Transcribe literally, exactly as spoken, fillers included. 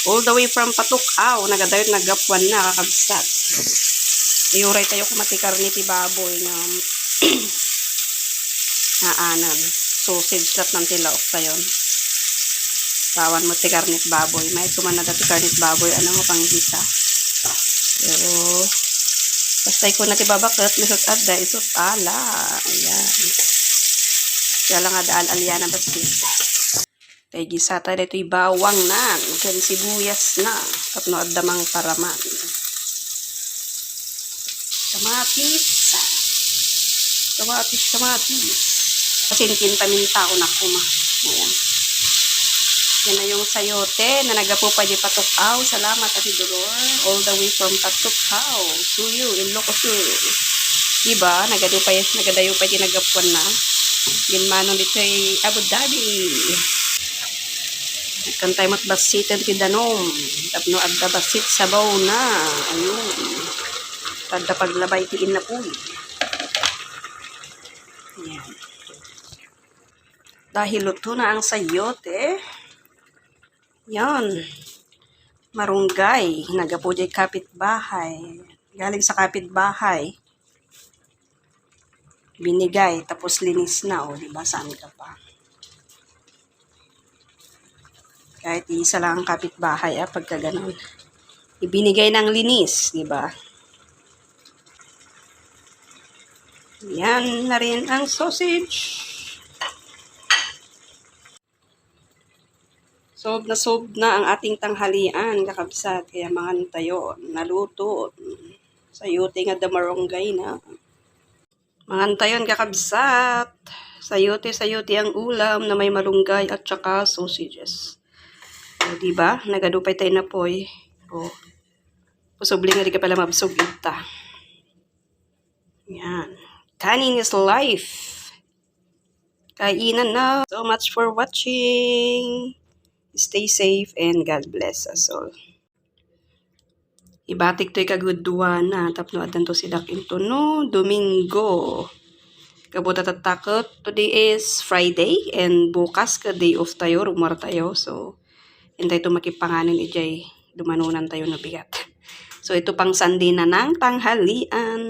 All the way from Patukao, nagadayo ti naggapuanna, kakabsat. Iuray tayo koma ti karne ti baboy nga naanan. Sausage lattan ti laok tayon. Sawan met ti karne ti baboy. Maikkan man dayta ti karne ti baboy, ano, nga panggisa. Pero, basta ikuna ti babaket, isut' adda, isut' ala. Ayan. Kaya lang adda al-aliana bassit. Tay gisata daytoy bawangnan ken sibuyasna tapno adda mangparaman. Kamatis. Kamatis, kamatis. Pasinkin ta minta ko na kuma. Ayan. Yan na yung sayote na nagapu pa di Patukao. Salamat, Ate Dolor. All the way from Patukao. Suyu, Ilocos Sur. Diba? Nagadu pa, nagadayo pa di naggapuanna. Ginmano ditoy Abu Dhabi. Kantay mat basiten ti danum. Tapno adda basit sabawna. Ayun. Adda paglabay ti innapuy. Ayan. Dahil luto na ang sayote. Yan. Marunggay. Nagapu diay kapitbahay. Galing sa kapitbahay. Binigay, tapos linis na, o, di ba? Saan ka pa? Kahit isa lang ang kapitbahay, ah, pagka ganun. Ibinigay ng linis, di ba? Yan na rin ang sausage. Sob na sob na ang ating tanghalian, kakabsat. Kaya mangan tayo. Naluto. Sayote nga adda marunggay na. Mangan tayon, kakabsat. Sayote, sayote ang ulam na may malunggay at saka sausages. O, di ba? Nagadu pay tay napoy. O. Posible nga di ka pala mabsog ita. Yan. Kanin is life. Kainan na. So much for watching. Stay safe and God bless us all. Ibatik toy kagudduana tapno addanto sidak into no Domingo. Kabuta tattaket, today is Friday and bukas ka day off tayo, rumor tayo. So, intay to makipanganin ijay dumanunan tayo no bigat. So, ito pang Sunday na ng tanghalian.